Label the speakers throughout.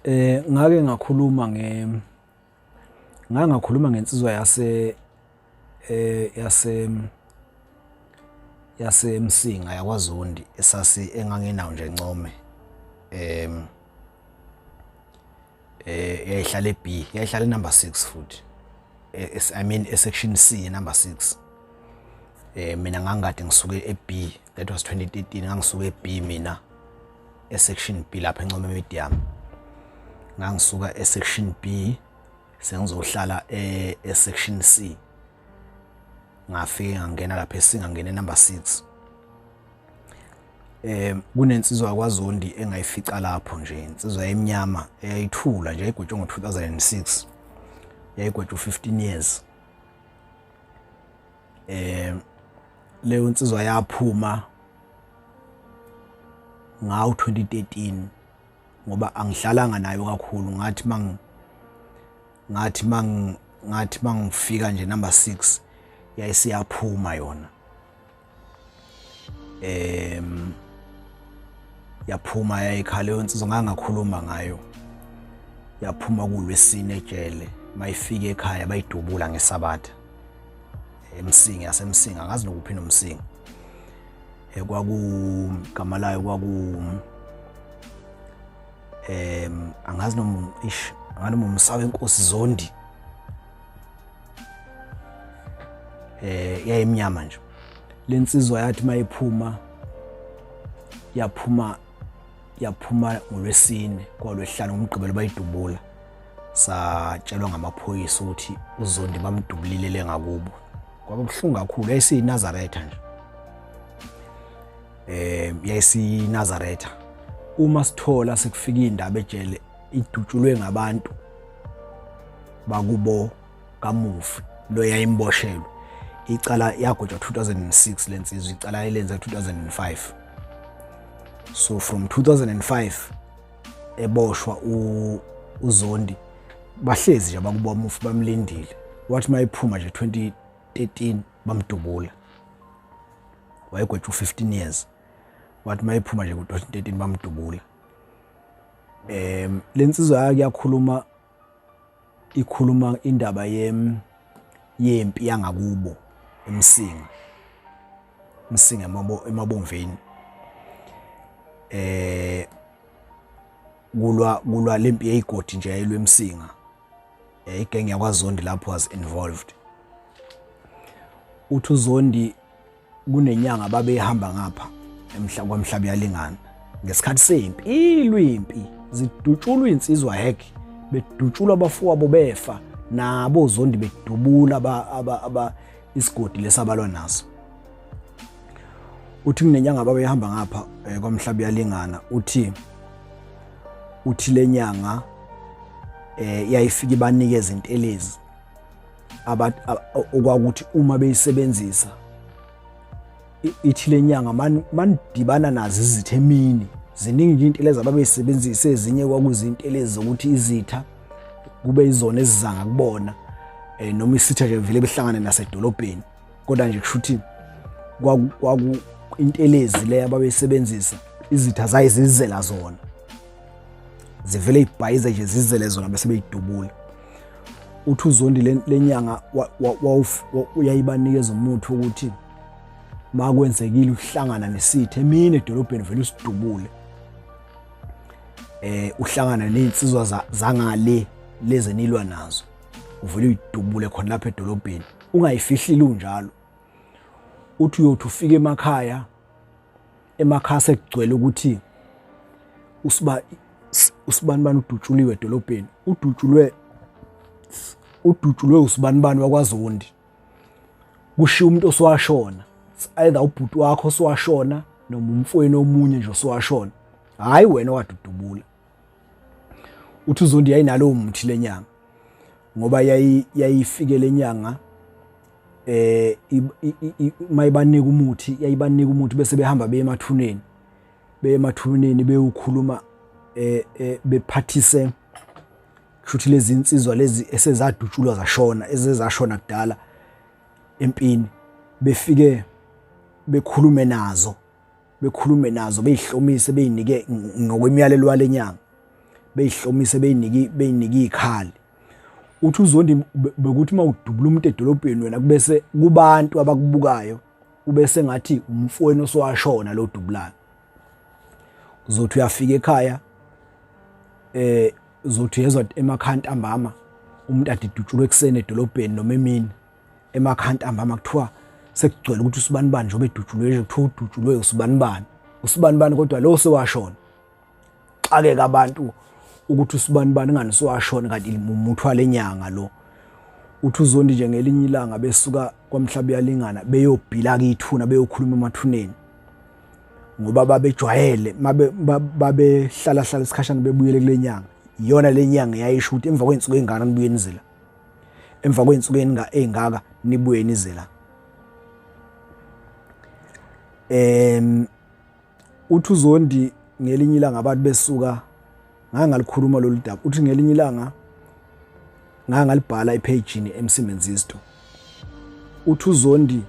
Speaker 1: Ngake ngakhuluma nge ngake ngakhuluma ngensizwa yase eh yase yaseMsinga yakwaZondi esasi enganginawo nje ncome em eh yayihlala eB, yayihlala number 6 futhi, I mean e section C number 6. Mina ngangikade ngisuke eB, that was 2013. Ngangisuke eB mina, e section B lapha eNcome Medium. Ngangisuka e section B sengizohlala e section C. Ngafike ngangena lapha esinga ngene number 6. Kunensizwa kwaZondi engayifica lapho nje, insizwa emnyama eyayithula nje, yayigwetshwe ngo-2006, yayigwetshwe 15 years. Leyo nsizwa yaphuma ngawo 2013 ngoba angihlalanga nayo kakhulu. Ngathi mang ngathi mang ngathi mangifika nje number 6 yayisiyaphuma yona. Yaphuma, yayikhala leyo nsizwa, ngangakhuluma ngayo. Yaphuma kulwesine ejele, mayifika ekhaya bayidubula ngesabatha eMsinga, yaseMsinga, angazi nokuphi noMsinga. Kwaku gama layo kwaku angazi noma ish angazi noma umsawa inkosi Zondi. Yayimnyama nje lensizwa. Yathi mayiphuma, yaphuma ngolwesine, kwalwehlanu ngomgqibelo bayidubula. Satshelwa ngamaphoyisa ukuthi uZondi bamdubulile le ngakubo. Kwaba buhlungu kakhulu. YayisiyiNazaretha nje, yayisiyiNazaretha. Uma sithola sekufika indaba ejele, idutshulwe ngabantu bakubo kamufi lo yayimboshelwe icala. Yagwetshwa 2006 lensizwa, icala elenza 2005. So from 2005 eboshwa uZondi, bahlezi nje abakubo mufi bamlindile. Wathi mayiphuma nje 2013 bamdubula. Wayegwetshwa u15 years, wathi mayiphuma nje ku-2013 bamdubula. Lensizwa yake yakhuluma, ikhuluma indaba yempi yangakubo eMsinga, Msinga eMabomveni. Kulwa lempi yeyigodi nje yayilwa eMsinga. Igenge yakwaZondi lapho was involved. Uthi uZondi kunenyanga babehamba ngapha emhla kwamhlaba yalingana ngesikhathi sempi, ilwimpi zidutshulwa insizwa hek, bedutshulwa abafowabo befa nabo Zondi bedubula aba isigodi lesabalwa naso. Uthi kunenyanga babehamba ngapha kwamhlaba yalingana. Uthi lenyanga yayifika ibanikeza intelezi okwakuthi uma beyisebenzisa, ithi lenyanga manidibana nazo izitha emini, ziningi nje intelezi ababeyisebenzisa. Ezinye kwakuzintelezi zokuthi izitha kube izona eziza ngakubona, noma isitha nje vele behlangane nasedolobheni. Kodwa nje kusho ukuthi kwaku intelezi le ababeyisebenzisa, izitha zayizizela zona, zivele ibhayize nje zizele zona bese beyidubula. Uthi uZondi lenyanga uyayibanikeza umuthi ukuthi makwenzekile uhlangana nesitha emini edolobheni, vele usidubule. Uhlangana nezinsizwa zangale lezi nilwa nazo, uvele uyidubule khona lapha edolobheni, ungayifihlile unjalo. Uthi uyothi ufike emakhaya, emakhaya sekugcwele ukuthi usiba usibani bani udutshuliwe edolobheni, udutshulwe usibani bani wakwaZondi. Kushiya umuntu osowashona, either ubhuti wakho osowashona noma umfowenu omunye nje osowashona, hayi wena owadudubula. Uthi uZondi yayinalowo muthi lenyanga, ngoba yayifike lenyanga mayibanika umuthi, yayibanika umuthi bese behamba beye emathuneni, beyukhuluma, bephathise kushuthi lezi insizwa lezi esezadutshulwa zashona, ezezashona kudala empini, befike bekhulume nazo, beyihlomise, beyinike ngokwemiyalelo walenyanga. beyihlomise beyinike beyinike izikhali. Uthi uZondi bekuthi uma udubula umuntu edolobheni wena kubese kubantu abakubukayo kube sengathi umfowenu osowashona lo dubulayo. Uzothi uyafika ekhaya uzothi uyezwa emakhaya ntambama umuntu ade dutshulwe ekuseni edolobheni noma emini emakhaya ntambama kuthiwa sekugcwele ukuthi usibanibani njengoba edutshulwe nje kuthiwa udutshulwe usibanibani usibanibani kodwa lo sewashona. Xakeka abantu ukuthi usibanibani ngani sowashona kanti umuntu walenyanga lo. Uthi uZondi nje ngelinye ilanga besuka kwamhlaba uyalingana beyobhila kithuna beyokhuluma emathuneni ngoba babejwayele babehlala hlala isikhashana bebuyele kule nyanga. Iyona le nyanga yayisho ukuthi emva kwey'nsuku ey'ngaka nibuye nize la, emva kwey'nsuku ey'ngaka nibuye nize la. Uthi uZondi ngelinye ilanga abantu besuka, ngake ngalikhuluma lolu daba, uthi ngelinye ilanga ngake ngalibhala ephejini MC Menzisto. Uthi uZondi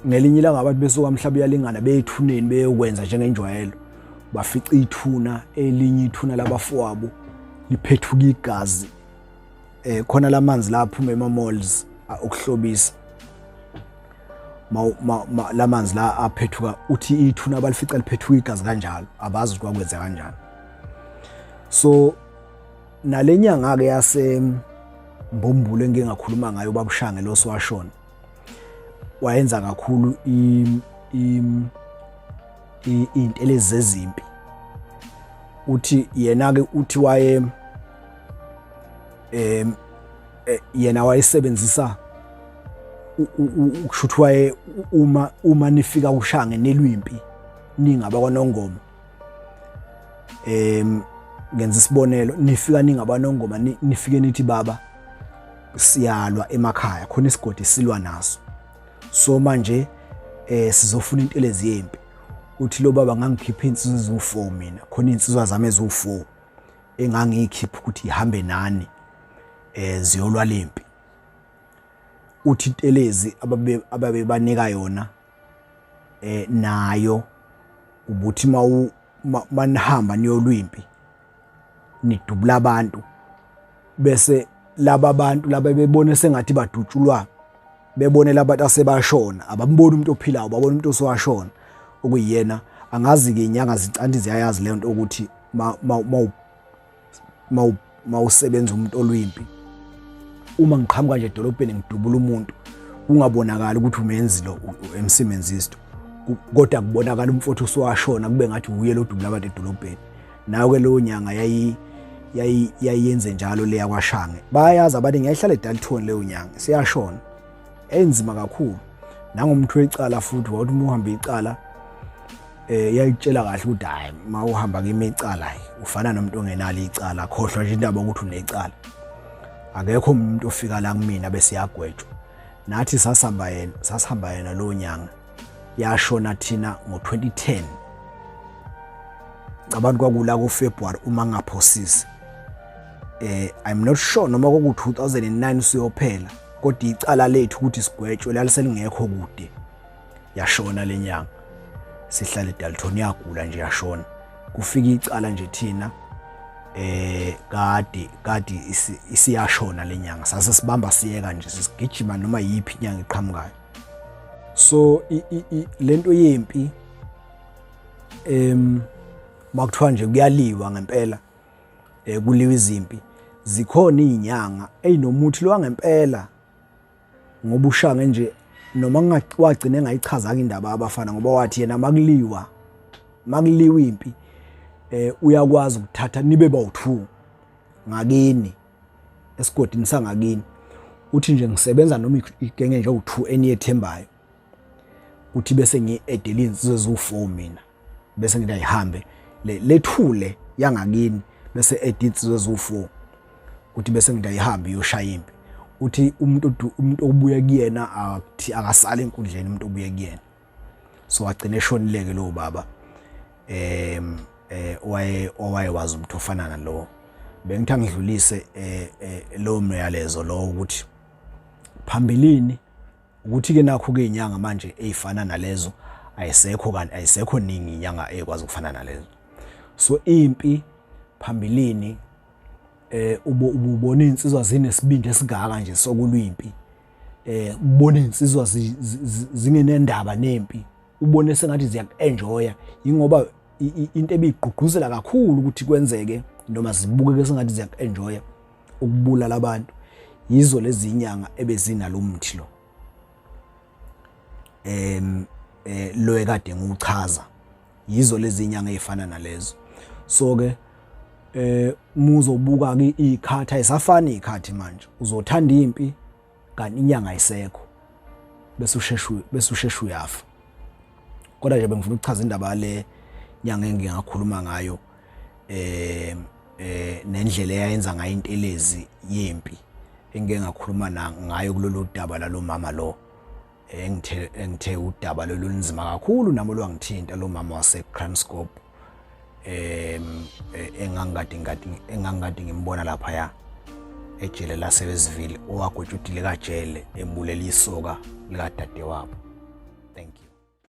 Speaker 1: ngelinye ilanga abantu besuka mhlaba uyalingana beyethuneni beyokwenza njengenjwayelo, bafica ithuna elinye ithuna labafowabo liphethuka igazi. Khona lamanzi la aphuma ema malls okuhlobisa, lamanzi la aphethuka, uthi ithuna abalifica liphethuka igazi kanjalo, abazi ukuthi kwakwenza kanjani. So nalenyanga ke yase Mbumbulu engike ngakhuluma ngayo babushange lo sowashona, wayenza kakhulu iy'ntelezi zezimpi. Uthi yena ke uthi waye yena wayesebenzisa ukusho ukuthi waye uma nifika ushange nelwimpi ningabakwanongoma, ngenza isibonelo, nifika ningabanongoma nifike nithi baba siyalwa emakhaya, khona isigodi silwa naso, so manje sizofuna intelezi yempi. Uthi lo baba ngangikhipha insizwa eziwu4 mina, khona insizwa zami eziwu4 engangiyikhipha ukuthi ihambe nani ziyolwa lempi. Uthi intelezi ababebanika yona nayo ubuthi manihamba niyolwa impi nidubula abantu, bese laba bantu laba bebone sengathi badutshulwa, bebone labantu asebashona, abamboni umuntu ophilayo, babona umuntu osowashona okuyiyena. Angazi-ke inyanga zicanti ziyayazi leyo nto ukuthi mawusebenza umuntu olwimpi, uma ngiqhamuka nje edolobheni ngidubula umuntu kungabonakali ukuthi umenzi lo MC Menzisto, kodwa kubonakala umfowethu osowashona kube ngathi uye lo dubula abantu edolobheni. Nayo ke leyo nyanga yayiyenze njalo leya kwaShange. Bayayazi abaningi, yayihlala eDalton leyo nyanga, seyashona. Enzima kakhulu. Nangomuntu wecala futhi, wathi uma uhamba icala yayitshela kahle ukuthi hayi uma uhamba kimi icala ufana nomuntu ongenalo icala, khohlwa nje indaba ukuthi unecala. Akekho umuntu ofika la kumina bese yagwetshwa. Nathi sasihamba yena, sasihamba yena lo nyanga. Yashona thina ngo-2010. Cabanga kwakula ku-February uma ngaphosisi. I'm not sure noma kwaku 2009 siyophela, kodwa icala lethu ukuthi sigwetshwe laliselingekho kude. Yashona lenyanga. Sihlale eDalton, yagula nje yashona. Kufika icala nje thina kade kade isiyashona lenyanga, sase sibamba siyeka nje sisigijima noma yiphi inyanga eqhamukayo. So lento yempi makuthiwa nje kuyaliwa ngempela, kuliwa izimpi, zikhona izinyanga ezinomuthi lo ngempela, ngoba ushange nje noma wagcina engayichazanga indaba abafana, ngoba wathi yena makuliwa impi uyakwazi ukuthatha nibe bawu2 ngakini esigodini sangakini, uthi nje ngisebenza noma igenge nje u2 eniyethembayo, uthi bese ngi-edele insizwa eziwu4 mina, bese ngithi ayihambe lethule yangakini, bese ede insizwa eziwu4, uthi bese ngithi ayihambe iyoshaya impi. Uthi umuntu obuye kuyena akuthi akasale enkundleni umuntu obuye kuyena. So wagcina eshonileke lowo baba owayewazi umuntu ofana nalowo. Bengithi angidlulise lowo myalezo lowo ukuthi phambilini ukuthi ke nakho ke inyanga manje ezifana nalezo Ayisekho kanti ayisekho ningi inyanga ekwazi ukufana nalezo. So impi phambilini eh ubona insizwa zinesibindi esingaka nje sokulwa impi, ubona insizwa zingenendaba nempi, ubone sengathi ziyaku-enjoya, yingoba into ebigqugquzela kakhulu ukuthi kwenzeke noma zibukeke sengathi ziyaku-enjoya ukubulala abantu, yizo lezi inyanga ebezinalo mthi lo lo ekade ngiwuchaza, yizo lezi inyanga ezifana nalezo. So ke uma uzobuka ke ikhathi ayisafani ikhathi manje, uzothanda impi kanti inyanga ayisekho, bese usheshu bese usheshu uyafa. Kodwa nje bengifuna ukuchaza indaba le nyanga engingakhuluma ngayo nendlela eyayenza ngayo intelezi yempi engike ngakhuluma ngayo kulolu daba lalo mama lo engithe udaba lolu lunzima kakhulu, nami lwangithinta lo mama wase Kranskop engangikade ngikade engangikade ngimbona lapha ya ejele laseWestville, owagwetshwa udile kajele ebulela isoka likadadewabo.